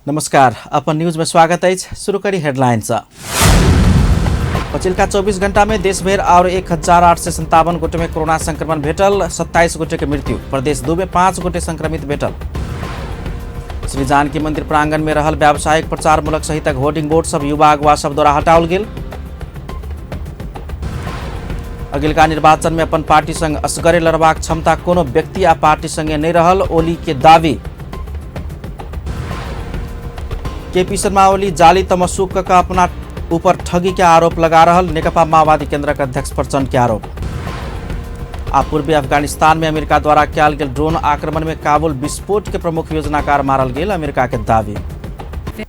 नमस्कार, अपन न्यूज में स्वागत अछि। शुरू करी हेडलाइन से। पछिलका 24 घंटा में देशभरि और 1857 गोटे में कोरोना संक्रमण भेटल, 27 गोटे के मृत्यु। प्रदेश 2 में 5 गोटे संक्रमित भेटल। श्री जानकी मंदिर प्रांगण में रहल व्यावसायिक प्रचारमूलक सहितक होर्डिंग बोर्ड सब युवा अगुवा सब द्वारा हटाओल गेल। अगिलका निर्वाचन में अपन पार्टी संग असगरे लड़बाक क्षमता कोनो व्यक्ति आ पार्टी संगे नहीं रहल, ओली के दावी। केपी शर्मा ओली जाली तमसुक का अपना ऊपर ठगी के आरोप लगा रहल, नेकपा माओवादी केंद्र के अध्यक्ष प्रचंड के आरोप। आ पूर्वी अफगानिस्तान में अमेरिका द्वारा कयल गेल ड्रोन आक्रमण में काबुल विस्फोट के प्रमुख योजनाकार मारल गेल, अमेरिका के दावी।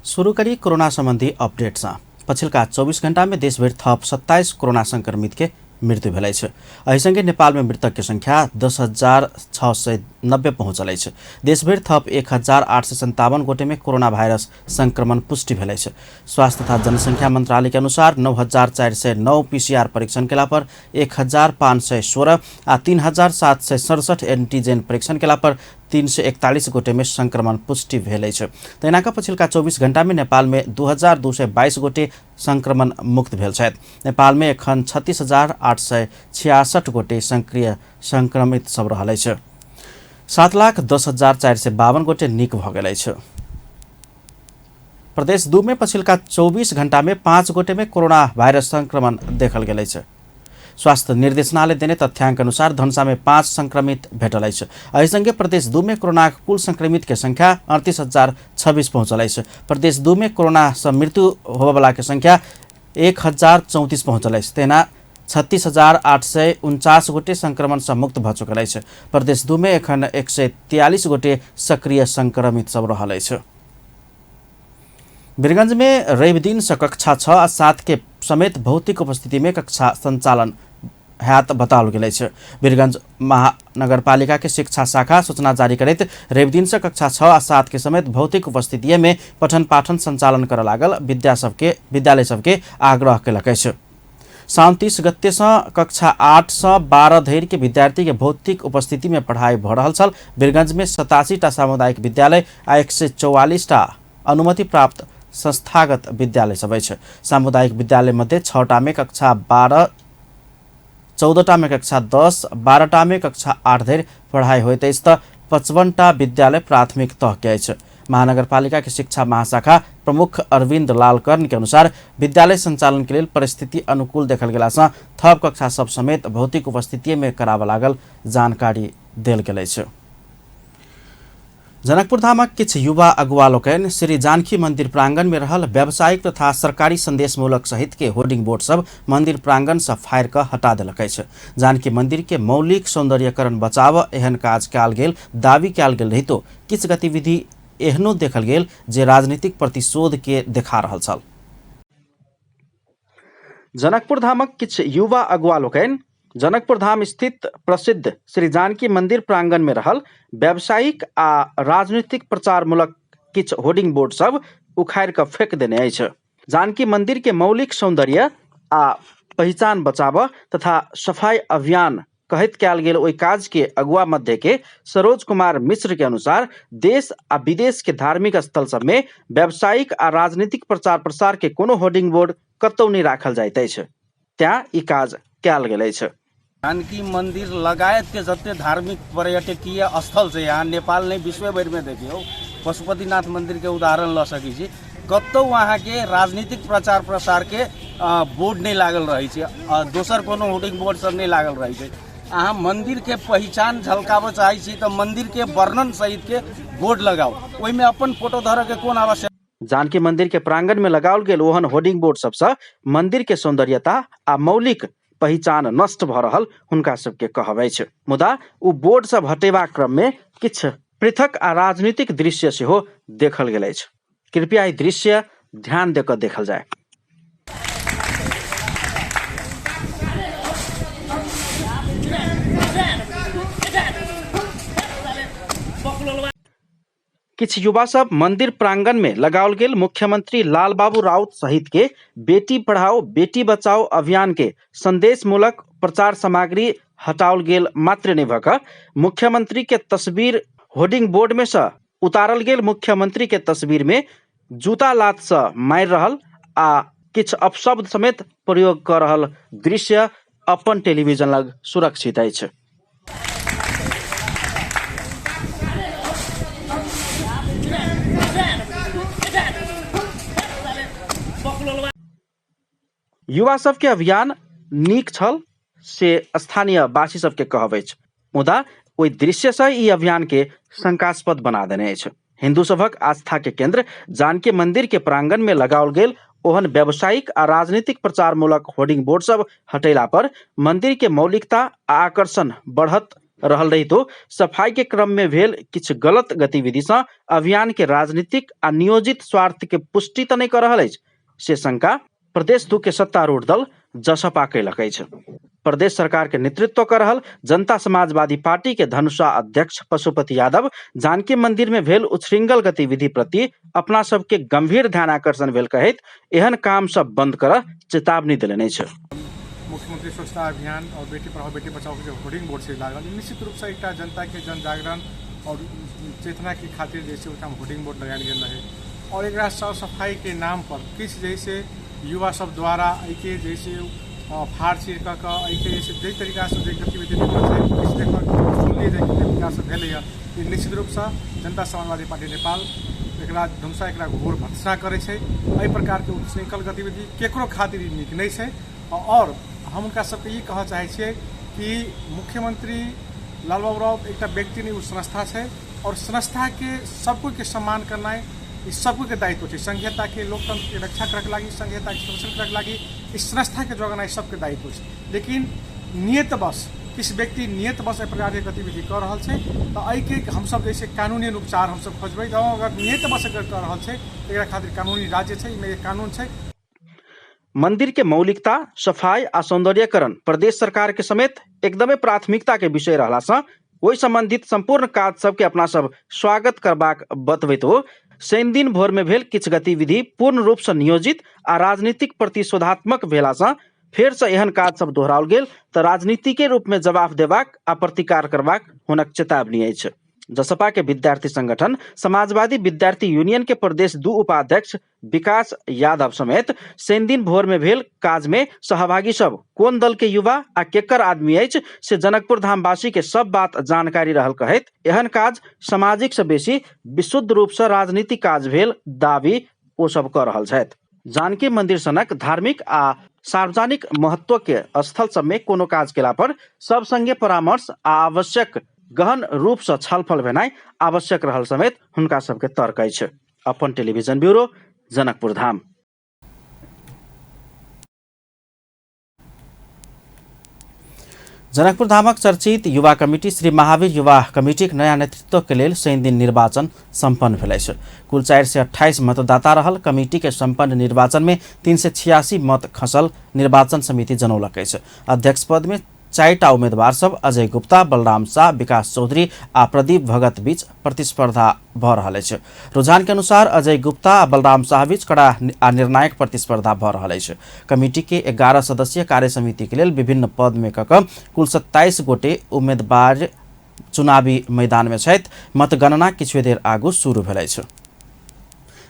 शुरू करी कोरोना संबंधी अपडेट से। पछिलका 24 घंटा में देशभरि थप 27 कोरोना संक्रमित के मृत्यु भेल अछि। एहि संगे नेपाल में मृतक के संख्या 10,690 पहुंचल अछि। देशभरि थप 1,857 गोटे में कोरोना वायरस संक्रमण पुष्टि भेल अछि। स्वास्थ्य तथा जनसंख्या मंत्रालय के अनुसार 9,409 पीसीआर परीक्षण केला पर 1,516 आ 3,767 एंटीजेन परीक्षण केला पर 341 गोटे में संक्रमण पुष्टि भेल अछि। तहिना कऽ पछिलका 24 घंटा में नेपाल में 2,222 गोटे संक्रमण मुक्त भेल छथि। नेपाल में एखन 36,866 गोटे सक्रिय संक्रमित सब रहल अछि। 7,10,452 गोटे नीक भऽ गेल अछि। प्रदेश 2 में पछिलका 24 घंटा में 5 गोटे में कोरोना वायरस संक्रमण देखल गेल अछि। स्वास्थ्य निर्देशनालय देने तथ्यांक अनुसार धनुषा में 5 संक्रमित भेटल अछि। एहि संगे प्रदेश 2 में कोरोना कुल संक्रमित के संख्या 38,026 पहुंचल अछि। प्रदेश 2 में कोरोना से मृत्यु होबयवला के संख्या 1,034 पहुंचल अछि। तहिना 36,849 गोटे संक्रमण से मुक्त भऽ चुकल अछि। प्रदेश 2 में एखन 143 गोटे सक्रिय संक्रमित सब रहल अछि। वीरगंज में रवि दिन से कक्षा 6 आ 7 के समेत भौतिक उपस्थिति में कक्षा संचालन हैत बताओल गेल अछि। वीरगंज महानगरपालिका के शिक्षा शाखा सूचना जारी करैत रवि दिन से कक्षा 6 आ 7 के समेत भौतिक उपस्थिति में पठन पाठन संचालन करऽ लागल विद्यालय सबके आग्रह केलक अछि। साउन 30 गते से कक्षा 8 से 12 धरि के विद्यार्थी के भौतिक उपस्थिति में पढ़ाई भऽ रहल छल। वीरगंज में 87 टा सामुदायिक विद्यालय आ 144 टा अनुमति प्राप्त संस्थागत विद्यालय सब अछि। सामुदायिक विद्यालय मध्ये 6 टा में कक्षा 12, 14 टा में कक्षा 10, 12 टा में कक्षा 8 धरि पढ़ाई होइत अछि तऽ 55 टा विद्यालय प्राथमिक तह के अछि। महानगरपालिका के शिक्षा महाशाखा प्रमुख अरविंद लाल कर्ण के अनुसार विद्यालय संचालन के लेल परिस्थिति अनुकूल देखल गेला सँ थप कक्षा सब समेत भौतिक उपस्थिति में कराबऽ लागल जानकारी देल गेल अछि। जनकपुर धामक किछु युवा अगुवा लोकनि श्री जानकी मंदिर प्रांगण में रहल व्यावसायिक तथा सरकारी संदेशमूलक सहित के होर्डिंग बोर्ड सब मंदिर प्रांगण से फाड़ि कऽ हटा देलक अछि। जानकी मंदिर के मौलिक सौंदर्यकरण बचाव एहन काज कयल गेल दावी कयल गेल रहितो किछु गतिविधि एहनो देखल गेल जे राजनीतिक प्रतिशोध के देखा रहल छल। जनकपुर धामक किछु युवा अगुवा लोकनि जनकपुर धाम स्थित प्रसिद्ध श्री जानकी मंदिर प्रांगण में रहल व्यावसायिक आ राजनीतिक प्रचारमूलक किछु होर्डिंग बोर्ड सब उखाड़ि कऽ फेंक देने अछि। जानकी मंदिर के मौलिक सौंदर्य आ पहिचान बचाबऽ तथा सफाई अभियान कहैत कयल गेल ओहि काज के अगुआ मध्य के सरोज कुमार मिश्र के अनुसार देश आ विदेश के धार्मिक स्थल सब में व्यावसायिक आ राजनीतिक प्रचार प्रसार के कोनो होर्डिंग बोर्ड कतौ नहि राखल जाइत अछि, तैं ई काज कयल गेल अछि। जानकी मंदिर लगायत के जते धार्मिक पर्यटकीय स्थल छै यहाँ नेपाल नहि विश्व भरि में देखियौ, पशुपतिनाथ मंदिर के उदाहरण लऽ सकै छी, कतौ अहाँके राजनीतिक प्रचार प्रसार के बोर्ड नहि लागल रहै छै, दोसर कोनो होर्डिंग बोर्ड सब नहि लागल रहै छै। अहाँ मंदिर के पहिचान झलकाबऽ चाहै छी तऽ मंदिर के वर्णन सहित के बोर्ड लगाउ, ओहिमे अपन फोटो धरऽ के कोन आवश्यकता। जानकी मंदिर के प्रांगण में लगाओल गेल ओहन होर्डिंग बोर्ड सबसँ मंदिर के सौंदर्यता आ मौलिक पहिचान नष्ट भऽ रहल हुनका सबके कहब अछि। मुदा ओ बोर्ड सब हटेबाक क्रम में किछु पृथक आ राजनीतिक दृश्य सेहो देखल गेल अछि। कृपया ई दृश्य ध्यान दऽ कऽ देखल जाय। किछु युवा सब मंदिर प्रांगण में लगाओल गेल मुख्यमंत्री लालबाबू राउत सहित के बेटी पढ़ाओ बेटी बचाओ अभियान के संदेशमूलक प्रचार सामग्री हटाओल गेल मात्र नहि भऽ कऽ मुख्यमंत्री के तस्वीर होर्डिंग बोर्ड में से उतारल गेल मुख्यमंत्री के तस्वीर में जूता लात से मारि रहल आ किछु अपशब्द समेत प्रयोग कऽ रहल दृश्य अपन टेलीविजन लग सुरक्षित अछि। युवा सबके अभियान नीक छल से स्थानीय वासी सबके कहब अछि, मुदा ओहि दृश्य से ई अभियान के शंकास्पद बना देने अछि। हिंदू सभक आस्था के केंद्र जानकी मंदिर के प्रांगण में लगाओल गेल ओहन व्यावसायिक आ राजनीतिक प्रचारमूलक होर्डिंग बोर्ड सब हटेला पर मंदिर के मौलिकता आ आकर्षण बढ़त रहल रहितो सफाई के क्रम में भेल किछु गलत गतिविधि सँ अभियान के राजनीतिक आ नियोजित स्वार्थ के पुष्टि तऽ नहि कऽ रहल अछि से शंका प्रदेश 2 के सत्तारूढ़ दल जसपा कयलक अछि। प्रदेश सरकार के नेतृत्व कर रहल जनता समाजवादी पार्टी के धनुषा अध्यक्ष पशुपति यादव जानकी मंदिर में भेल उच्छृंखल गतिविधि प्रति अपना सबके गंभीर ध्यान आकर्षण भेल कहैत एहन काम सब बंद कर चेतावनी देलनि अछि। मुख्यमंत्री स्वच्छता अभियान और बेटी पढ़ाओ बेटी बचाओ के होर्डिंग बोर्ड से लागल निश्चित रूप से एक जनता के जन जागरण और चेतना के खातिर जैसे ओहिठाम होर्डिंग बोर्ड लगायल गेल रहे और एक साफ सफाई के नाम पर किछु जैसे युवा सब द्वारा एहिके जैसे फाड़ चीर कऽ कऽ एहिके जैसे जाहि तरीकासँ जे गतिविधि देखल छै किछु देखल सुनलियै जे तरीकासँ भेलैए, ई निश्चित रूपसँ जनता समाजवादी पार्टी नेपाल एकरा धनुषा एकरा घोर भर्त्सना करै छै। एहि प्रकारके उच्छृंखल गतिविधि केकरो खातिर ई नीक नहि छै और हम हुनका सबके ई कहऽ चाहै छियै कि मुख्यमंत्री लालबाबू राउत एकटा व्यक्ति नहि, ओ संस्था छै और संस्थाके सबकोइके सम्मान करनाइ ई सबकोइके दायित्व छै। संघीयताके लोकतंत्रके रक्षा करैके लागि, संघीयताके संरक्षण करैके लागि ई संस्थाके जोगनाइ सबके दायित्व छै। लेकिन नियतवश किछु व्यक्ति नियतवश एहि प्रकारके गतिविधि कऽ रहल छै तऽ एहिके हमसब जे छै कानूनी उपचार हमसब खोजबै। जँ अगर नियतवश अगर कऽ रहल छै तऽ एकरा खातिर कानूनी राज्य छै, एहिमे कानून छै। मंदिर के मौलिकता, सफाई आ सौंदर्यीकरण प्रदेश सरकार के समेत एकदमे प्राथमिकता के विषय रहला सँ ओहि संबंधित संपूर्ण काज सबके अपना सब स्वागत करबाक बतबैत हो शनि दिन भोर में भेल किछु गतिविधि पूर्ण रूप से नियोजित आ राजनीतिक प्रतिशोधात्मक भेला सँ फेर से एहन काज सब दोहराओल गेल तऽ राजनीति के रूप में जवाब देबाक आ प्रतिकार करबाक हुनक चेतावनी अछि। जसपा के विद्यार्थी संगठन समाजवादी विद्यार्थी यूनियन के प्रदेश 2 उपाध्यक्ष विकास यादव समेत शनि दिन भोर में भेल काज में सहभागी सब कोन दल के युवा आ केकर आदमी अछि से जनकपुर धामवासी के सब बात जानकारी रहल कहैत एहन काज सामाजिक से बेसी विशुद्ध रूप से राजनीतिक काज भेल दावी ओ सब कऽ रहल छथि। जानकी मंदिर सनक धार्मिक आ सार्वजनिक महत्व के स्थल सब में कोनो काज केला पर सब संगे परामर्श आ आवश्यक गहन रूप से छलफल भेनाइ आवश्यक रहल समेत हुनका सबके तर्क अछि। अपन टेलीविजन ब्यूरो, जनकपुर धाम। जनकपुर धामक चर्चित युवा कमिटी श्री महावीर युवा कमिटीक नया नेतृत्व के लेल शनि दिन निर्वाचन सम्पन्न भेल अछि। कुल 428 मतदाता रहल कमिटी के सम्पन्न निर्वाचन में 386 मत खसल निर्वाचन समिति जनौलक अछि। अध्यक्ष पद में 4टा उम्मीदवार सब अजय गुप्ता, बलराम शाह, विकास चौधरी आ प्रदीप भगत बीच प्रतिस्पर्धा भऽ रहल अछि। रुझान के अनुसार अजय गुप्ता आ बलराम शाह बीच कड़ा आ निर्णायक प्रतिस्पर्धा भऽ रहल अछि। कमिटी के 11 सदस्यीय कार्य समिति के लेल विभिन्न पद में कऽ कऽ कुल 27 गोटे उम्मीदवार चुनावी मैदान में छथि। मतगणना किछु देर आगू शुरू भेल अछि।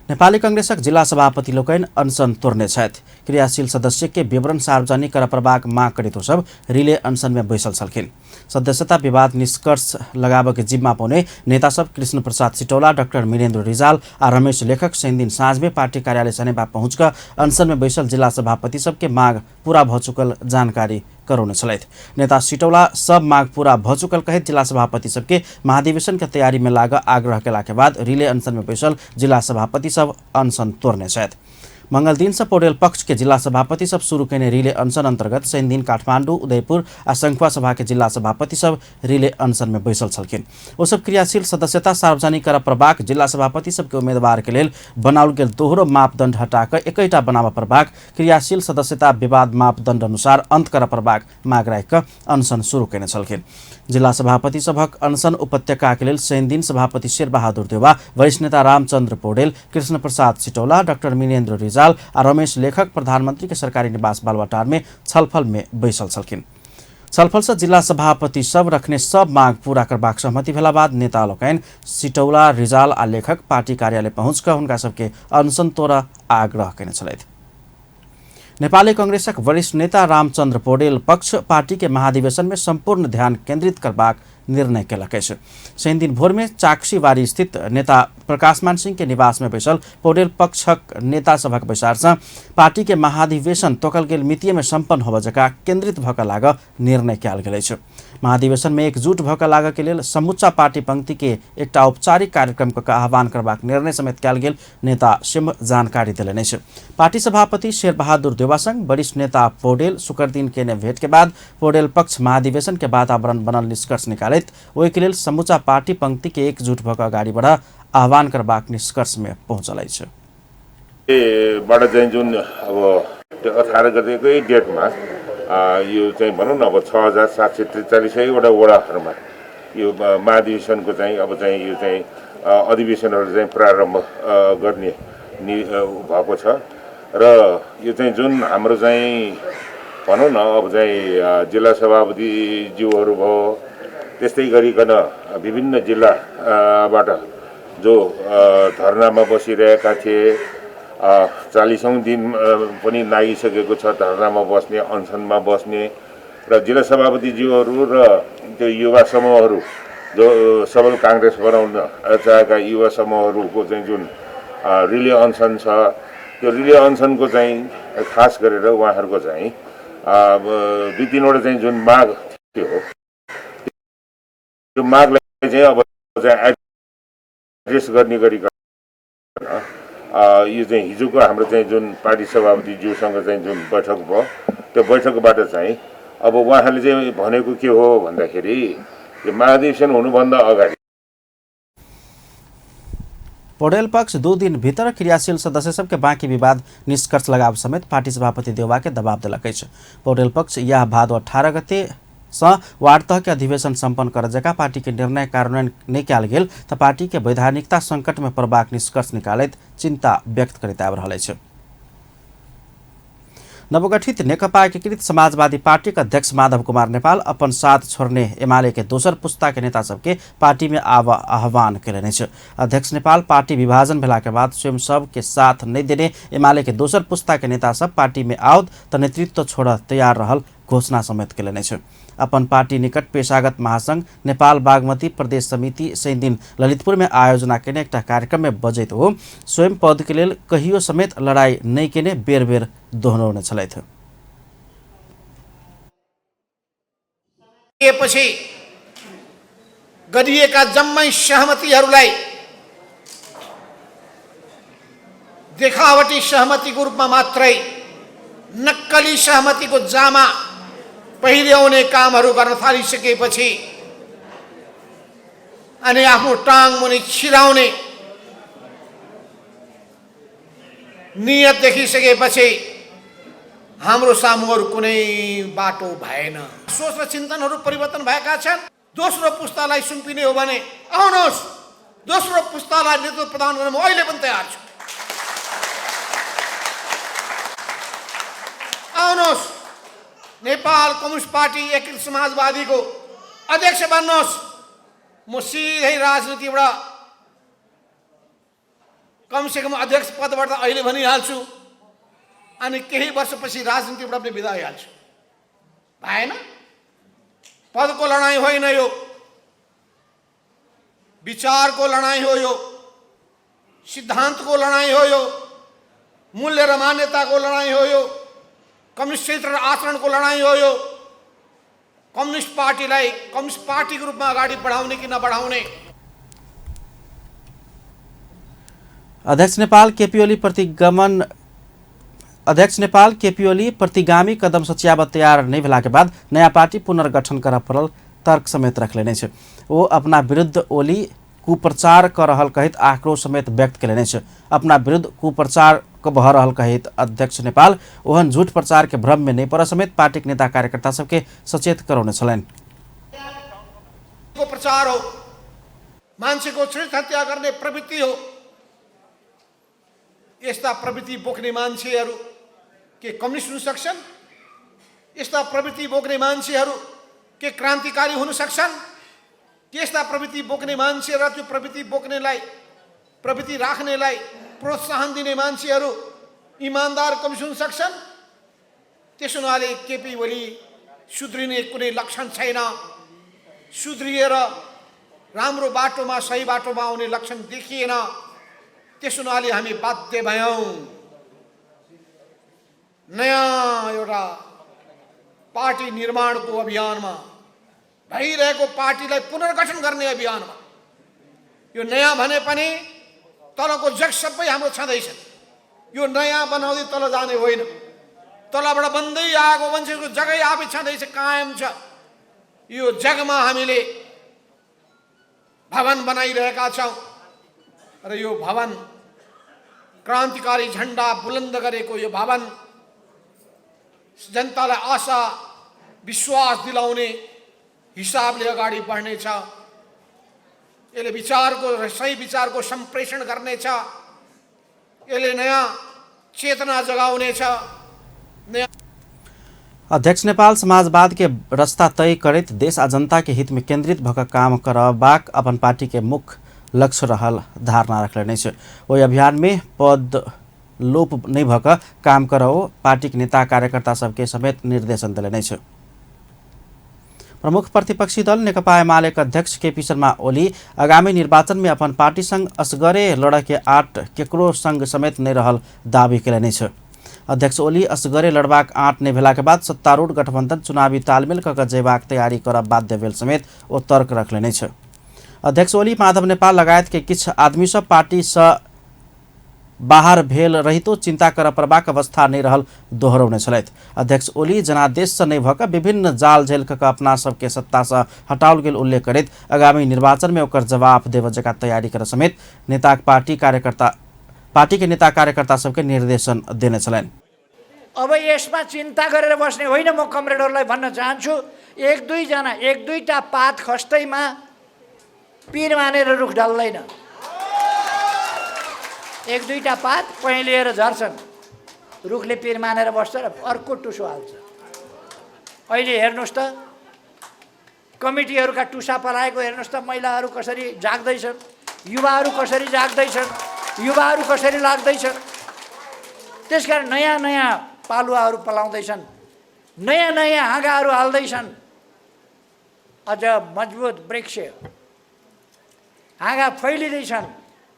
नेपाली कांग्रेसक जिला सभापति लोकनि अनशन तोड़ने छथि। क्रियाशील सदस्य के विवरण सार्वजनिक करऽ पड़बाक माग करैत ओ सब रिले अनशन में बैसल छलखिन। सदस्यता विवाद निष्कर्ष लगाबऽ के जिम्मा पौने नेता सब कृष्ण प्रसाद सिटौला, डॉक्टर मीरेंद्र रिजाल आ रमेश लेखक शनि दिन साँझ में पार्टी कार्यालय सनेपा पहुँच कऽ अनशन में बैसल जिला सभापति सबके माग पूरा भऽ चुकल जानकारी करौने छलथि। नेता सिटौला सब माग पूरा भऽ चुकल कहैत जिला सभापति सबके महाधिवेशन के तैयारी में लागऽ आग्रह केला के बाद रिले अनशन में बैसल जिला सभापति सब अनशन तोड़ने छथि। मंगल दिन से पौडेल पक्ष के जिला सभापति सब शुरू केने रिले अनशन अंतर्गत शनि दिन काठमांडू, उदयपुर आ संखुआ सभा के जिला सभापति सब रिले अनशन में बैसल छलखिन। ओ सब क्रियाशील सदस्यता सार्वजनिक करऽ पड़बाक, जिला सभापति सबके उम्मीदवार के लेल बनाओल गेल दोहरो मापदंड हटा कऽ एकैटा बनाबऽ पड़बाक, क्रियाशील सदस्यता विवाद मापदंड अनुसार अंत करऽ पड़बाक माग राखि कऽ अनशन शुरू केने छलखिन। जिला सभापति सभक अनशन उपत्यका के लेल शनि दिन सभापति शेरबहादुर देउवा, वरिष्ठ नेता रामचंद्र पौडेल, कृष्ण प्रसाद सिटौला, डॉक्टर मीनेन्द्र रिजाल आ रमेश लेखक प्रधानमंत्री के सरकारी निवास बालुवाटार में छलफल में बैसल छलखिन। छलफल से जिल्ला सभापति सब रखने सब मांग पूरा करबाक सहमति भेला बाद नेता लोकनि सिटौला, रिजाल आ लेखक पार्टी कार्यालय पहुँच कऽ हुनका सबके अनशन तोड़ आग्रह केने छलथि। नेपाली कांग्रेसक वरिष्ठ नेता रामचंद्र पौडेल पक्ष पार्टी के महाधिवेशन में संपूर्ण ध्यान केंद्रित करबाक निर्णय केलक अछि। शनिदिन भोर में चाकसीवारी स्थित नेता प्रकाशमान सिंह के निवास में बैसल पौडेल पक्षक नेता सभक बैसार से पार्टी के महाधिवेशन तोकल गेल मितिये में सम्पन्न होबय जकाँ केंद्रित भऽ कऽ लागऽ निर्णय कयल गेल अछि। महाधिवेशन में एकजुट भऽ कऽ लागऽ के लेल समूचा पार्टी पंक्ति के एकटा औपचारिक कार्यक्रम कऽ आह्वान करबाक निर्णय समेत कयल गेल नेता सिंह जानकारी देलनि अछि। पार्टी सभापति शेरबहादुर देउवा संग वरिष्ठ नेता पौडेल शुक्रदिन केने भेंट के बाद पौडेल पक्ष महाधिवेशन के वातावरण बनल निष्कर्ष निकालैत ओहि के लेल समूचा पार्टी पंक्ति के एकजुट भऽ कऽ अगाडि बढ़ आह्वान करबाक निष्कर्ष में पहुँचल अछि। बाट चाहिँ जुन अब त्यो 18 गतेकै डेटमा यो चाहिँ भनौँ न अब 6743वटा वडाहरूमा यो महाधिवेशनको चाहिँ अब चाहिँ यो चाहिँ अधिवेशनहरू चाहिँ प्रारम्भ गर्ने भएको छ र यो चाहिँ जुन हाम्रो चाहिँ भनौँ न अब चाहिँ जिल्ला सभापतिज्यूहरू भयो, त्यस्तै गरिकन विभिन्न जिल्लाबाट जो धरनामा बसिरहेका थिए, 40औं दिन पनि लागिसकेको छ धरनामा बस्ने, अनसनमा बस्ने र जिल्ला सभापतिज्यूहरू र त्यो युवा समूहहरू जो सबल काङ्ग्रेस बनाउन चाहेका युवा समूहहरूको चाहिँ जुन रिले अनसन छ, त्यो रिले अनसनको चाहिँ खास गरेर उहाँहरूको चाहिँ 2-3वटा चाहिँ जुन माग थियो त्यो मागलाई चाहिँ अब चाहिँ एड्रेस गर्ने गरिकन यो चाहिँ हिजोको हाम्रो चाहिँ जुन पार्टी सभापतिज्यूसँग चाहिँ जुन बैठक भयो त्यो बैठकबाट चाहिँ अब उहाँहरूले चाहिँ भनेको के हो भन्दाखेरि यो महाधिवेशन हुनुभन्दा अगाडि पौडेल पक्ष 2 दिन भीतर क्रियाशील सदस्य सबके बाँकी विवाद निष्कर्ष लगाव समेत पार्टी सभापति देउवा के दबाव देलक अछि। पौडेल पक्ष यह भादो 18 गते सँ वार्ड तह के अधिवेशन सम्पन्न कर जका पार्टी के निर्णय कार्यान्वयन नहि कयल गेल तऽ पार्टी के वैधानिकता संकट में पड़बाक निष्कर्ष निकालैत चिंता व्यक्त करैत आबि रहल अछि। नवगठित नेकपा एकीकृत समाजवादी पार्टी के अध्यक्ष माधव कुमार नेपाल अपन साथ छोड़ने एमाले के दोसर पुस्ता के नेता सबके पार्टी में आव आह्वान केलनि अछि। अध्यक्ष नेपाल पार्टी विभाजन भेला के बाद स्वयं सब के साथ नहि देने एमाले के दोसर पुस्ता के नेता सब पार्टी में आओत तऽ नेतृत्व छोड़ तैयार रहल घोषणा समेत केलनि अछि। अपन पार्टी निकट पेशागत महासंघ नेपाल बागमती प्रदेश समिति शनिदिन ललितपुर में आयोजना केने एकटा कार्यक्रम में बजैत ओ स्वयं पद के लेल कहियो समेत लड़ाई नहि केने बेर बेर दोहरौने छलथि। पछि गरिएका जम्मै सहमतिहरूलाई देखावटी सहमतिको रूपमा मात्रै नक्कली सहमतिको जामा पहिर्याउने कामहरू गर्न थालिसकेपछि अनि आफ्नो टाङ मुनि छिराउने नियत देखिसकेपछि हाम्रो सामु अरू कुनै बाटो भएन। सोच र चिन्तनहरू परिवर्तन भएका छन्। दोस्रो पुस्तालाई सुम्पिने हो भने आउनुहोस्, दोस्रो पुस्तालाई नेतृत्व प्रदान गर्न म अहिले पनि तयार छु। आउनुहोस्, नेपाल कम्युनिस्ट पार्टी एकीकृत समाजवादीको अध्यक्ष बन्नुहोस्। म सिधै राजनीतिबाट कमसेकम अध्यक्ष पदबाट अहिले भनिहाल्छु अनि केही वर्षपछि राजनीतिबाट पनि बिदा भइहाल्छु। भएन, पदको लडाइँ होइन यो, विचारको लडाइँ हो यो, सिद्धान्तको लडाइँ हो यो, मूल्य र मान्यताको लडाइँ हो यो, कम्युनिस्ट क्षेत्र र आचरणको लडाइँ हो यो। कम्युनिस्ट पार्टीलाई कम्युनिस्ट पार्टीको रूपमा अगाडि बढाउने कि नबढाउने। अध्यक्ष नेपाल केपी ओली प्रतिगामी कदम सच्याब तैयार नहीं भेला के बाद नयाँ पार्टी पुनर्गठन कर पड़ल तर्क समेत रखलेने अछि। ओ अपना विरुद्ध ओली कुप्रचार कर रहल कहित आक्रोश समेत व्यक्त केलनि अछि। अपना विरुद्ध कुप्रचार भऽ रहल कहित अध्यक्ष नेपाल ओहन झूठ प्रचार के भ्रम में नहीं पड़ समेत पार्टी के नेता कार्यकर्ता सबके सचेत करौने छलनि। को प्रचार हो, मान्छेको चरित्र हत्या गर्ने प्रवृत्ति हो। यस्ता प्रवृत्ति बोक्ने मान्छेहरू के कम्युनिस्ट हुन सक्छन्? यस्ता प्रवृत्ति बोक्ने मान्छेहरू के क्रान्तिकारी हुन सक्छन्? त्यस्ता प्रवृत्ति बोक्ने मान्छे र त्यो प्रवृत्ति बोक्नेलाई, प्रवृत्ति राख्नेलाई प्रोत्साहन दिने मान्छेहरू इमान्दार कम्युनिस्ट हुन सक्छन्? त्यसो हुनाले केपी ओली सुध्रिने कुनै लक्षण छैन। सुध्रिएर राम्रो बाटोमा, सही बाटोमा आउने लक्षण देखिएन। त्यसो हुनाले हामी बाध्य भयौँ नयाँ एउटा पार्टी निर्माणको अभियानमा, भइरहेको पार्टीलाई पुनर्गठन गर्ने अभियानमा। यो नयाँ भने पनि तलको जग सबै हाम्रो छँदैछ। यो नयाँ बनाउँदै तल जाने होइन, तलबाट बन्दै आएको मान्छेको जगै आफै छँदैछ, कायम छ। यो जगमा हामीले भवन बनाइरहेका छौँ र यो भवन क्रान्तिकारी झन्डा बुलन्द गरेको यो भवन जनतालाई आशा विश्वास दिलाउने हिसाबले अगाडि बढ्नेछ। यसले विचारको, सही विचारको सम्प्रेषण गर्नेछ। यसले नयाँ चेतना जगाउनेछ। अध्यक्ष नेपाल समाजवाद के रास्ता तय करैत देश आ जनता के हित में केंद्रित भऽ काम करबाक अपन पार्टी के मुख्य लक्ष्य रहल धारणा रखलनि अछि। ओहि अभियान में पद लोप नहि भऽ कऽ काम करओ पार्टीक नेता कार्यकर्ता सबके समेत निर्देशन देलनि अछि। प्रमुख प्रतिपक्षी दल नेकपा एमाले के अध्यक्ष केपी शर्मा ओली आगामी निर्वाचन में अपन पार्टी संग असगरे लड़े के आँट केकरो संग समेत नहि रहल दावी कयलनि अछि। अध्यक्ष ओली असगरे लड़बाक आँट नहि भेलाक बाद सत्तारूढ़ गठबंधन चुनावी तालमेल कऽ जयबाक तैयारी करब बाध्य भेल समेत ओ तर्क रखलनि अछि। अध्यक्ष ओली माधव नेपाल लगायत के किछु आदमी सब पार्टी सँ बाहर भेल रहितो चिंता करऽ पड़बाक अवस्था नहि रहल दोहरौने छलथि। अध्यक्ष ओली जनादेशसँ नहि भऽ कऽ विभिन्न जाल झेल कऽ अपना सबके सत्तासँ हटाओल गेल उल्लेख करैत आगामी निर्वाचन में ओकर जवाब देबऽ जकाँ तैयारी करऽ समेत नेताक पार्टी कार्यकर्ता पार्टी के नेता कार्यकर्ता सबके निर्देशन देने छलनि। अब यसमा चिन्ता गरेर बस्ने होइन। म कमरेडहरूलाई भन्न चाहन्छु, एक दुईजना एक दुईटा पात खस्दैमा पिर मानेर रुख ढल्दैन। एक दुईटा पात पहेँलिएर झर्छन्, रुखले पिर मानेर बस्छ र अर्को टुसो हाल्छ। अहिले हेर्नुहोस् त, कमिटीहरूका टुसा पलाएको हेर्नुहोस् त, महिलाहरू कसरी जाग्दैछन्, युवाहरू कसरी जाग्दैछन्, युवाहरू कसरी लाग्दैछन्। त्यसकारण नयाँ नयाँ पालुवाहरू पलाउँदैछन्, नयाँ नयाँ हाँगाहरू हाल्दैछन्। अझ मजबुत वृक्ष हाँगा फैलिँदैछन्,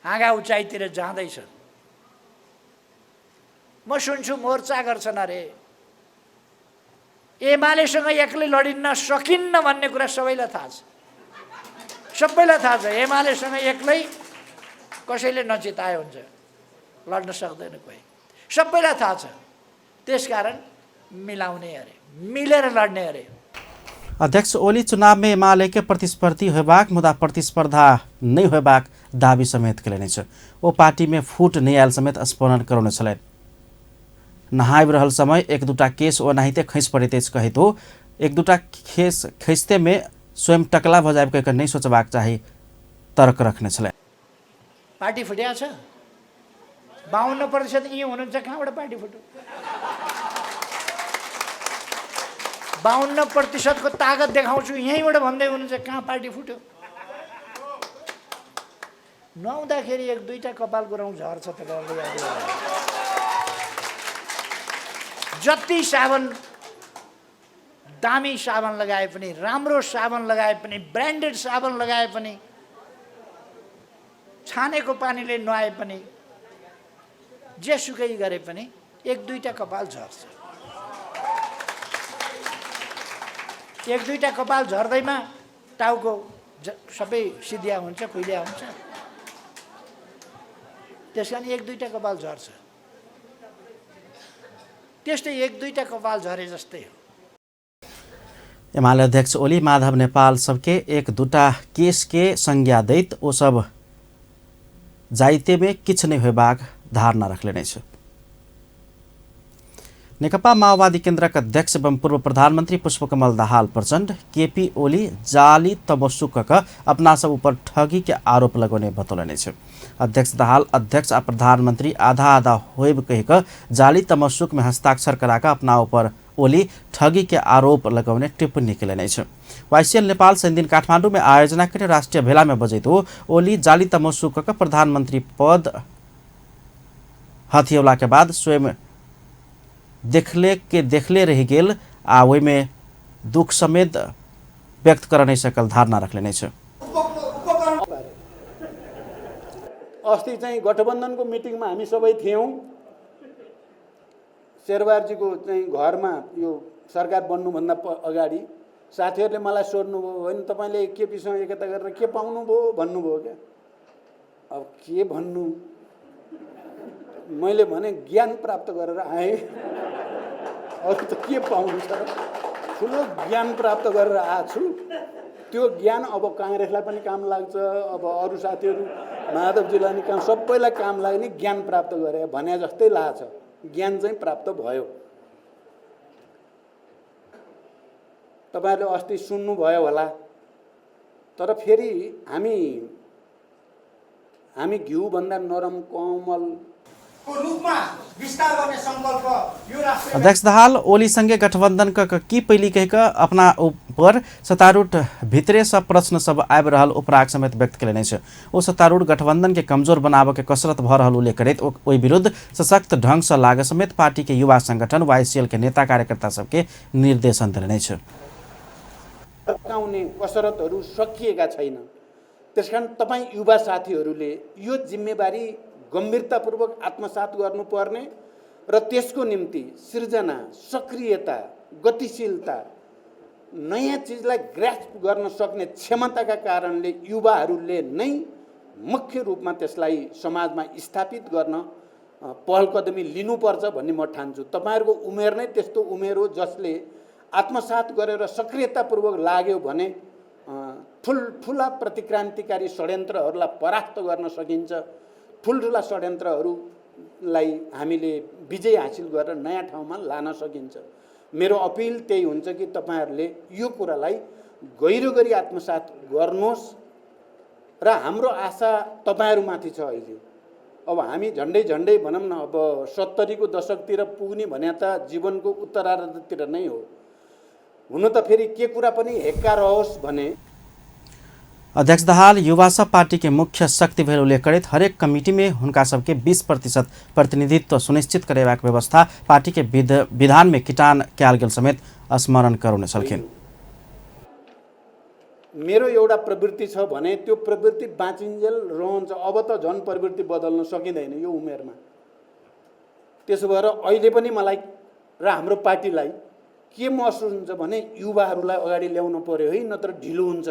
हाँगा उचाइतिर जाँदैछन्। म सुन्छु मोर्चा गर्छन् अरे, एमालेसँग एक्लै लडिन्न सकिन्न भन्ने कुरा सबैलाई थाहा छ, सबैलाई थाहा छ। एमालेसँग एक्लै कसैले नचिताए हुन्छ, लड्न सक्दैन कोही, सबैलाई थाहा छ। त्यसकारण मिलाउने अरे, मिलेर लड्ने अरे। अध्यक्ष ओली चुनाव में एमाले के प्रतिस्पर्धी होबाक मुदा प्रतिस्पर्धा नहि होबाक दावी समेत कयलनि अछि। ओ पार्टी में फूट नहि आयल समेत स्मरण करौने छलनि। नहाबि रहल समय एक दूटा केस ओनाहिते खसि पड़ैत अछि कहितो एक दूटा केस खसिते में स्वयं टकला भऽ जायब कहि कऽ नहि सोचबाक चाही तर्क रखने छलनि। पार्टी फुट्या छ, 52% यहीँ हुनुहुन्छ, कहाँबाट पार्टी फुट्यो? 52% को तागत देखाउँछु यहीँबाट भन्दै हुनुहुन्छ, कहाँ पार्टी फुट्यो? नुहाउँदाखेरि एक दुईटा कपाल गुराउँ झर्छ तपाईँहरूले। जति साबुन दामी साबुन लगाए पनि, राम्रो साबुन लगाए पनि, ब्रान्डेड साबुन लगाए पनि, छानेको पानीले नुहाए पनि, जेसुकै गरे पनि एक दुईटा कपाल झर्छ। एक दुईटा कपाल झर्दैमा टाउको सबै सिधिया हुन्छ, खुइलिया हुन्छ। त्यसकारण एक दुईटा कपाल झर्छ। त्यस्तै एक दुईटा कपाल झरे जस्तै हो। एमाले अध्यक्ष ओली माधव नेपाल सबके एक दूटा केस के संज्ञा दैत ओ सब जाइते में किछु नहि होयबाक धारणा रखलेने अछि। नेकपा माओवादी केन्द्रक अध्यक्ष एवं पूर्व प्रधानमंत्री पुष्पकमल दाहाल प्रचण्ड केपी ओली जाली तमसुक कऽ अपना सब ऊपर ठगी के आरोप लगौने बतौलनि अछि। अध्यक्ष दाहाल अध्यक्ष आ प्रधानमंत्री आधा आधा होइब कहि कऽ जाली तमसुक में हस्ताक्षर करा कऽ अपना ऊपर ओली ठगी के आरोप लगौने टिप्पणी केलनि अछि। वाईसीएल नेपाल शनिदिन काठमाडौँ में आयोजना केने राष्ट्रिय भेला में बजैत ओली जाली तमसु क प्रधानमन्त्री पद हथियौला के बाद स्वयं देखले के देखले रहि गेल आ ओहिमे दुख समेत व्यक्त कर नहि सकल धारणा रखलेने अछि। अस्ति चाहिँ गठबन्धनको मिटिङमा हामी सबै थियौँ। शेरबहादुरजीको चाहिँ घरमा यो सरकार बन्नुभन्दा अगाडि साथीहरूले मलाई सोध्नुभयो, होइन तपाईँले केपीसँग एकता गरेर के पाउनुभयो भन्नुभयो क्या। अब के भन्नु, मैले भने ज्ञान प्राप्त गरेर आएँ, अरू त के पाउनु छ र, ठुलो ज्ञान प्राप्त गरेर आएको छु। त्यो ज्ञान अब काङ्ग्रेसलाई पनि काम लाग्छ, अब अरू साथीहरू माधवजीलाई पनि काम, सबैलाई काम लाग्ने ज्ञान प्राप्त गरे भने जस्तै लाग्छ। ज्ञान चाहिँ प्राप्त भयो। तपाईहरुले अस्ति सुन्नुभयो होला। तर फेरि हामी हामी घिउभन्दा नरम कोमल रूपमा विस्तार गर्ने संकल्प यो राष्ट्र। अध्यक्ष दाहाल ओलीसँगै गठबन्धन की पहली कह अपना ऊपर सत्तारूढ़ भितरे सब प्रश्न सब आबि रहल उपराग समेत व्यक्त केलनि अछि। ओ सत्तारूढ़ गठबंधन के कमजोर बनाबऽ के कसरत भऽ रहल उल्लेख करैत ओहि विरुद्ध सशक्त ढंग से लागऽ समेत पार्टी के युवा संगठन वाईसीएल के नेता कार्यकर्ता सबके निर्देशन देलनि अछि। अड्काउने कसरतहरू सकिएका छैन। त्यसकारण तपाईँ युवा साथीहरूले यो जिम्मेवारी गम्भीरतापूर्वक आत्मसात गर्नुपर्ने र त्यसको निम्ति सृजना, सक्रियता, गतिशीलता, नयाँ चिजलाई ग्रास्प गर्न सक्ने क्षमताका कारणले युवाहरूले नै मुख्य रूपमा त्यसलाई समाजमा स्थापित गर्न पहल कदमी लिनुपर्छ भन्ने म ठान्छु। तपाईहरुको उमेर नै त्यस्तो उमेर हो जसले आत्मसात गरेर सक्रियतापूर्वक लाग्यो भने ठुल्ठुला प्रतिक्रान्तिकारी षड्यन्त्रहरूलाई परास्त गर्न सकिन्छ। ठुल्ठुला षड्यन्त्रहरूलाई हामीले विजय हासिल गरेर नयाँ ठाउँमा लान सकिन्छ। मेरो अपिल त्यही हुन्छ कि तपाईहरुले यो कुरालाई गहिरो गरी आत्मसात गर्नुहोस् र हाम्रो आशा तपाईहरुमाथि छ। अहिले अब हामी झन्डै झन्डै भनौँ न अब 70 को दशकतिर पुग्ने भने त जीवनको उत्तरार्धतिर नै हो। हुन त फेरि के कुरा पनि हेक्का रहोस् भने अध्यक्ष दाहाल युवा सब पार्टी के मुख्य शक्ति भेल उल्लेख करैत हरेक कमिटी में हुनका सबके 20% प्रतिनिधित्व सुनिश्चित करेबाक व्यवस्था पार्टी के विधान में किटान कयल गेल समेत स्मरण करौने छलखिन। मेरो एउटा प्रवृत्ति छ भने त्यो प्रवृत्ति बाँचिन्जेल रहन्छ। अब त झन् प्रवृत्ति बदल्न सकिँदैन यो उमेरमा। त्यसो भएर अहिले पनि मलाई र हाम्रो पार्टीलाई के महसुस हुन्छ भने युवाहरूलाई अगाडि ल्याउनु पर्यो है, नत्र ढिलो हुन्छ।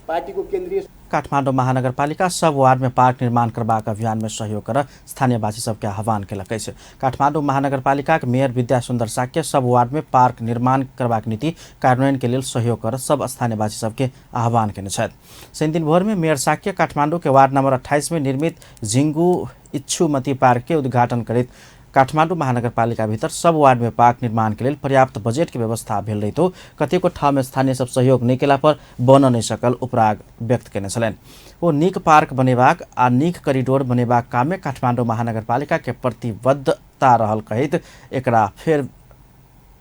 पार्टीको केन्द्रीय काठमाडौँ महानगरपालिका सब वार्ड में पार्क निर्माण करबाक अभियान में सहयोग कर स्थानीयवासी सबके आह्वान केलक अछि। काठमाडौँ महानगरपालिकाक मेयर विद्या सुन्दर साक्य सब वार्ड में पार्क निर्माण करबाक नीति कार्यान्वयन के लेल सहयोग कर सब स्थानीयवासी सबके आह्वान केने छथि। शनिदिन भोर में मेयर साक्य काठमाडौँ के वार्ड नंबर 28 में निर्मित झिङ्गु इच्छुमती पार्क के उद्घाटन करैत काठमाडौँ महानगरपालिका भीतर सब वार्ड में पार्क निर्माण के लेल पर्याप्त बजेट के व्यवस्था भेल रहितो कतेको ठाउँ में स्थानीय सब सहयोग नहि केला पर बन नहि सकल उपराग व्यक्त केने छलनि। ओ नीक पार्क बनेबाक आ नीक कॉरिडोर बनेबाक काम में काठमाडौँ महानगरपालिका के प्रतिबद्धता रहल कहैत एकरा फेर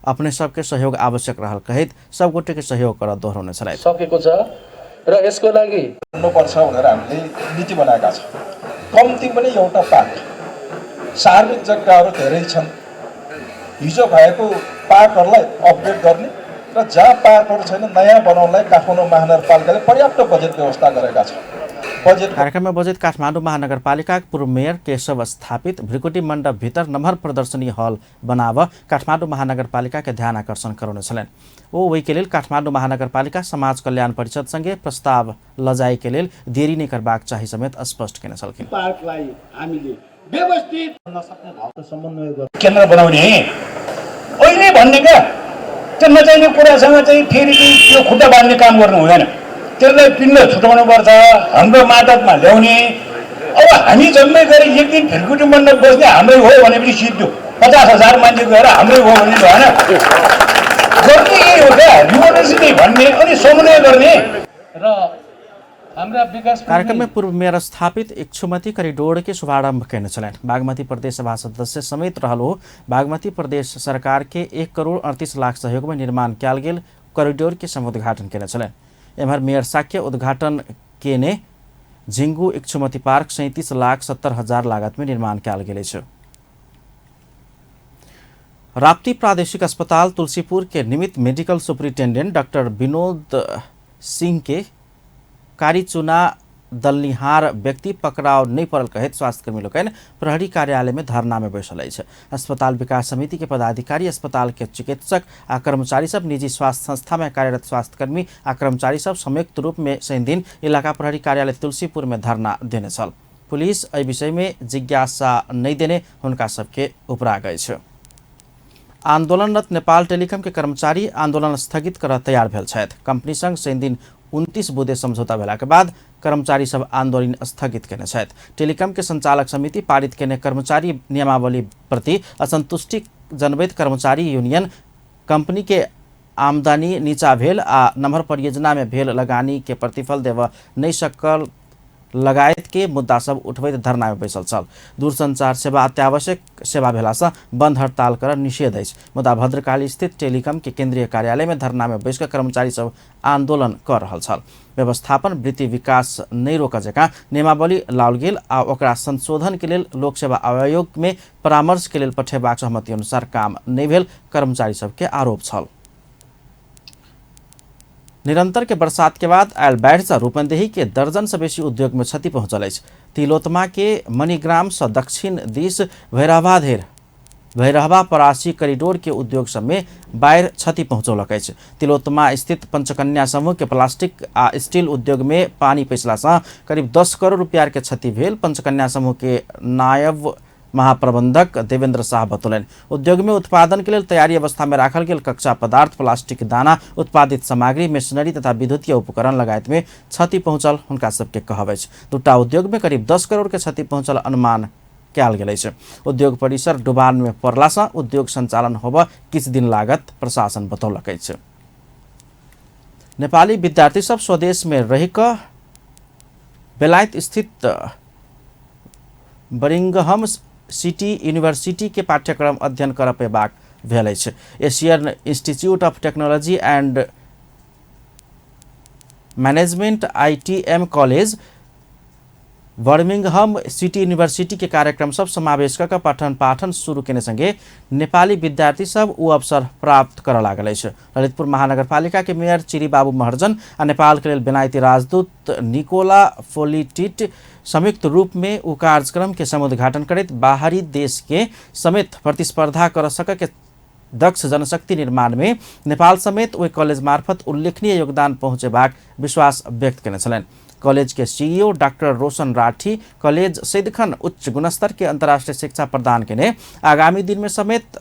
अपने सबके सहयोग आवश्यक रहल कहैत सब गोटे के सहयोग कर दोहरौने छलथि। सकेको छ र यसको लागि गर्नुपर्छ भनेर हामीले नीति बनाएका छौँ। कम्ती पनि एउटा पार्क, सार्वजनिक जग्गाहरू धेरै छन्, हिजो भएको पार्कहरूलाई अपडेट गर्ने र जहाँ पार्कहरू छैन नयाँ बनाउनलाई काठमाडौँ महानगरपालिकाले पर्याप्त बजेट व्यवस्था गरेका छन्। बजेट कार्यक्रममा बजेट काठमाडौँ महानगरपालिका पूर्व मेयर केशव स्थापित भ्रिकुटी मण्डप भित्र नम्हर प्रदर्शनी हल बनाव काठमाडौँ महानगरपालिका के ध्यान आकर्षण गराउने छलनि। ओ ओहिके लेल काठमाडौँ महानगरपालिका समाज कल्याण परिषद संगे प्रस्ताव लजाए के लेल देरी नै करबाक चाही समेत स्पष्ट केने छलखिन। पार्कलाई हामीले व्यवस्थित समन्वय केन्द्र बनाउने अहिले भन्ने क्या, त्यो नचाहिने कुरासँग चाहिँ फेरि त्यो खुट्टा बाँध्ने काम गर्नु हुँदैन। त्यसलाई पिण्ड छुटाउनु पर्छ, हाम्रो मातहतमा ल्याउने। अब हामी जम्मै गरी एक दिन फिरकुटी मण्डप बस्ने हाम्रै हो भनेपछि सिद्धो 50,000 मान्छे गएर हाम्रै हो भने भएन। गर्ने यही हो क्या, रिभोल्युसनरी भन्ने अनि समन्वय गर्ने। र हाम्रा विकास कार्यक्रम में पूर्व मेयर स्थापित इक्षुमती कॉरिडोर के शुभारंभ केने छलनि। बागमती प्रदेश सभा सदस्य समेत रहल ओ बागमती प्रदेश सरकार के 1 करोड़ 38 लाख सहयोग में निर्माण कयल गेल कॉरिडोर के समुद्घाटन केने छलनि। एम्हर मेयर साक्य उद्घाटन केने झिंगू इक्षुमती पार्क 37,70,000 लागत में निर्माण कयल गेल अछि। राप्ती प्रादेशिक अस्पताल तुलसीपुर के निमित्त medical superintendent doctor Vinod Singh के कारीचुना दलनिहार व्यक्ति पकड़ाव नहीं पड़ल कहैत स्वास्थ्यकर्मी लोकनि प्रहरी कार्यालय में धरना में बैसल अछि। अस्पताल विकास समिति के पदाधिकारी, अस्पताल के चिकित्सक आ कर्मचारी सब, निजी स्वास्थ्य संस्था में कार्यरत स्वास्थ्यकर्मी आ कर्मचारी सब संयुक्त रूप में शनिदिन इलाका प्रहरी कार्यालय तुलसीपुर में धरना देने छल। पुलिस एहि विषय में जिज्ञासा नहीं देने हुनका सबके उपराग अछि। आंदोलनरत नेपाल टेलीकॉम के कर्मचारी आंदोलन स्थगित कर तैयार भेल छथि। कंपनी संग शनिदिन 29 बुँदे समझौता भेला के बाद कर्मचारी सब आंदोलन स्थगित केने छथि। टेलीकॉम के संचालक समिति पारित केने कर्मचारी नियमावली प्रति असंतुष्टि जनबैत कर्मचारी यूनियन कंपनी के आमदनी नीचा भेल आ नम्हर परियोजना में भेल लगानी के प्रतिफल देव नहीं सकल लगायत के मुद्दा सब उठबैत धरना में बैसल छल। दूरसंचार सेवा अत्यावश्यक सेवा भेलासँ बंद हड़ताल कर निषेध अछि, मुदा भद्रकाली स्थित टेलीकॉम के केंद्रीय कार्यालय में धरना में बैस कऽ कर्मचारी सब आंदोलन कर रहल छल। व्यवस्थापन वृत्ति विकास नहि रोकऽ जकाँ नियमावली लाओल गेल आ ओकरा संशोधन के लेल लोक सेवा आयोग में परामर्श के लेल पठेबाक सहमति अनुसार काम नहि भेल कर्मचारी सबके आरोप छल। निरंतर के बरसात के बाद आयल बाढ़ि से रूपन्देही के दर्जन से बेसी उद्योग में क्षति पहुंचल अछि। तिलोत्तमा के मणिग्राम से दक्षिण दिस भैरहवा धरि भैरहवा परासी कॉरिडोर के उद्योग सब में बाढ़ि क्षति पहुंचौलक अछि। तिलोत्तमा स्थित पंचकन्या समूह के प्लास्टिक आ स्टील उद्योग में पानी पैसला से करीब 10 करोड़ रुपया के क्षति भेल पंचकन्या समूह के नायब महाप्रबंधक देवेंद्र शाह बतौलनि। उद्योग में उत्पादन के लेल तैयारी अवस्था में राखल गेल कच्चा पदार्थ, प्लास्टिक दाना, उत्पादित सामग्री, मशीनरी तथा विद्युतीय उपकरण लगायत में क्षति पहुंचल हुनका सबके कहब अछि। दूटा उद्योग में करीब 10 करोड़ के क्षति पहुंचल अनुमान कयल गेल अछि। उद्योग परिसर डुबान में पड़ला से उद्योग संचालन होबय किछु दिन लागत प्रशासन बतौलक अछि। नेपाली विद्यार्थी सब स्वदेश में रहि कऽ बेलायत स्थित बर्मिंघम सिटी यूनिवर्सिटी के पाठ्यक्रम अध्ययन कर पेबाक भेल अछि। Asian Institute of Technology and Management ITM college Birmingham City University के कार्यक्रम सब समावेश कऽ पठन पाठन शुरू केने संगे नेपाली विद्यार्थी सब ओ अवसर प्राप्त करऽ लागल अछि। ललितपुर महानगरपालिका के मेयर चिरीबाबू महर्जन आ नेपाल के लेल बेलायती राजदूत निकोला फोलिटिट संयुक्त रूप में उ कार्यक्रम के समुद्घाटन करैत बाहरी देश के समेत प्रतिस्पर्धा कर सक के दक्ष जनशक्ति निर्माण में नेपाल समेत ओहि कॉलेज मार्फत उल्लेखनीय योगदान पहुँचेबाक विश्वास व्यक्त केने छलनि। कॉलेज के CEO doctor Roshan Rathi college सदिखन उच्च गुणस्तर के अंतर्राष्ट्रीय शिक्षा प्रदान केने आगामी दिन में समेत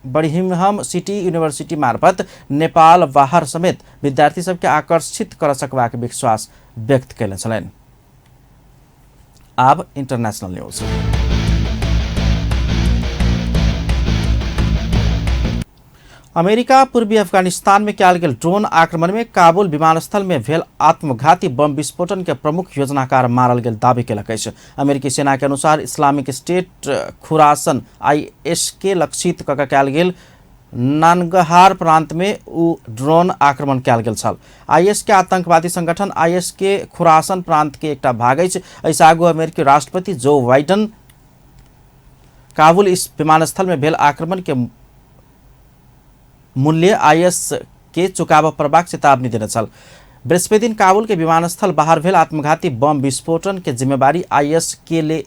बर्मिंघम सिटी यूनिवर्सिटी मार्फत नेपाल बाहर समेत विद्यार्थी सबके आकर्षित कर सकबाक विश्वास व्यक्त केने छलनि। आब इंटरनेशनल न्यूज। अमेरिका पूर्वी अफगानिस्तान में कयल गेल ड्रोन आक्रमण में काबुल विमानस्थल में भेल आत्मघाती बम विस्फोटन के प्रमुख योजनाकार मारल गेल दावी केलक अछि। अमेरिकी सेना के अनुसार इस्लामिक स्टेट खुरासन IS के लक्षित कऽ कयल गेल नानगहार प्रांत में उ ड्रोन आक्रमण कयल गेल छल। IS के आतंकवादी संगठन IS के खुरासन प्रांत के एकटा भाग अछि। एहिसँ आगू अमेरिकी राष्ट्रपति जो बाइडन काबुल इस विमानस्थल में भेल आक्रमण के मूल्य IS के चुकाबऽ पड़बाक चेतावनी देने छल। बृहस्पति दिन काबुल के विमानस्थल बाहर भेल आत्मघाती बम विस्फोटन के जिम्मेवारी IS के ले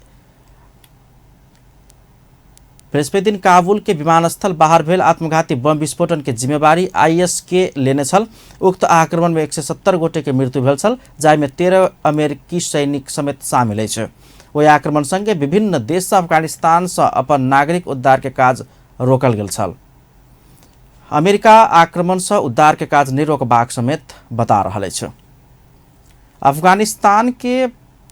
बृहस्पति दिन काबुल के विमानस्थल बाहर भेल आत्मघाती बम विस्फोटन के जिम्मेवारी IS के लेने छल। उक्त आक्रमण में 170 गोटे के मृत्यु भेल छल, जाहिमे 13 अमेरिकी सैनिक समेत शामिल अछि। ओहि आक्रमण संगे विभिन्न देश सँ अफगानिस्तान सँ अपन नागरिक उद्धार के काज रोकल गेल छल। अमेरिका आक्रमण सँ उद्धार के काज नहि रोकबाक समेत बता रहल अछि। अफगानिस्तान के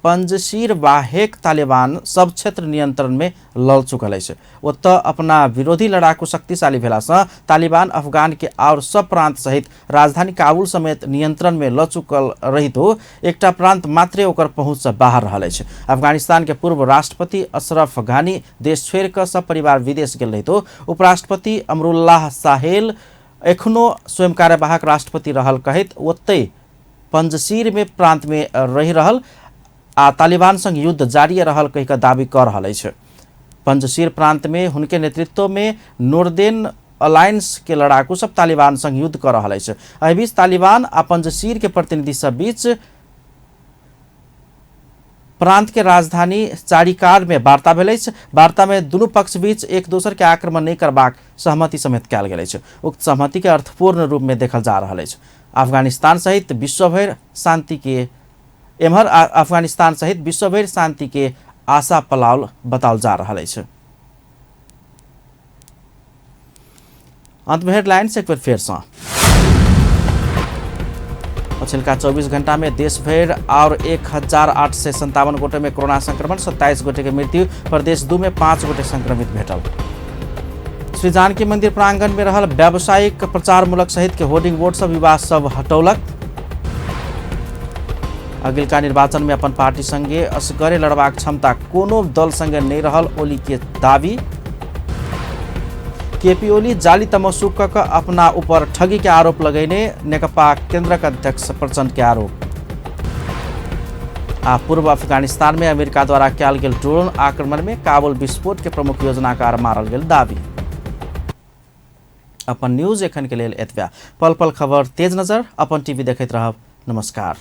पंजशीर बाहेक तालिबान सब क्षेत्र नियंत्रण में लऽ चुकल अछि। ओतऽ अपना विरोधी लड़ाकू शक्तिशाली भेलासँ तालिबान अफगान के आओर सब प्रांत सहित राजधानी काबुल समेत नियंत्रण में लऽ चुकल रहितो एकटा प्रांत मात्रे ओकर पहुँच से बाहर रहल अछि। अफगानिस्तान के पूर्व राष्ट्रपति अशरफ घानी देश छोड़ि कऽ सब परिवार विदेश गेल रहितो उपराष्ट्रपति अमरुल्लाह साहेल एखनो स्वयं कार्यवाहक राष्ट्रपति रहल कहैत ओतहि पंजशीर में प्रांत में रहि रहल आ तालिबान संग युद्ध जारी रहल कहि कऽ दावी कऽ रहल अछि। पंजशीर प्रांत में हुनके नेतृत्व में नॉर्दर्न अलायंस के लड़ाकू सब तालिबान संग युद्ध कऽ रहल अछि। एहि बीच तालिबान आ पंजशीर के प्रतिनिधि सब बीच प्रांत के राजधानी चारिकार में वार्ता भेल अछि। वार्ता में दुनू पक्ष बीच एक दोसर के आक्रमण नहि करबाक सहमति समेत कयल गेल अछि। उक्त सहमति के अर्थपूर्ण रूप में देखल जा रहल अछि। अफगानिस्तान सहित विश्वभरि शांति के एम्हर अफगानिस्तान सहित विश्वभरि शांति के आशा पलाओल बताओल जा रहल अछि। अंत में हेडलाइंस एक बेर फेरसँ। पछिलका 24 घंटा में देश भरि और 1857 गोटे में कोरोना संक्रमण, 27 गोटे के मृत्यु, प्रदेश 2 में 5 गोटे संक्रमित भेटल। श्री जानकी मंदिर प्रांगण में रहल व्यावसायिक प्रचारमूलक सहित के होर्डिंग बोर्ड सब विवाद सब हटौलक। अगिलका निर्वाचन में अपन पार्टी संगे असगरे लड़बाक क्षमता कोनो दल संगे नहीं रहल ओली के दावी। केपी ओली जाली तमसुक क अपना ऊपर ठगी के आरोप लगैने नेकपा केंद्रक अध्यक्ष प्रचंड के आरोप। आ पूर्व अफगानिस्तान में अमेरिका द्वारा कयल गेल ड्रोन आक्रमण में काबुल विस्फोट के प्रमुख योजनाकार मारल गेल दावी। अपन न्यूज एखन के लेल एतबे। पल पल खबर तेज नजर अपन टीवी देखैत रहब। नमस्कार।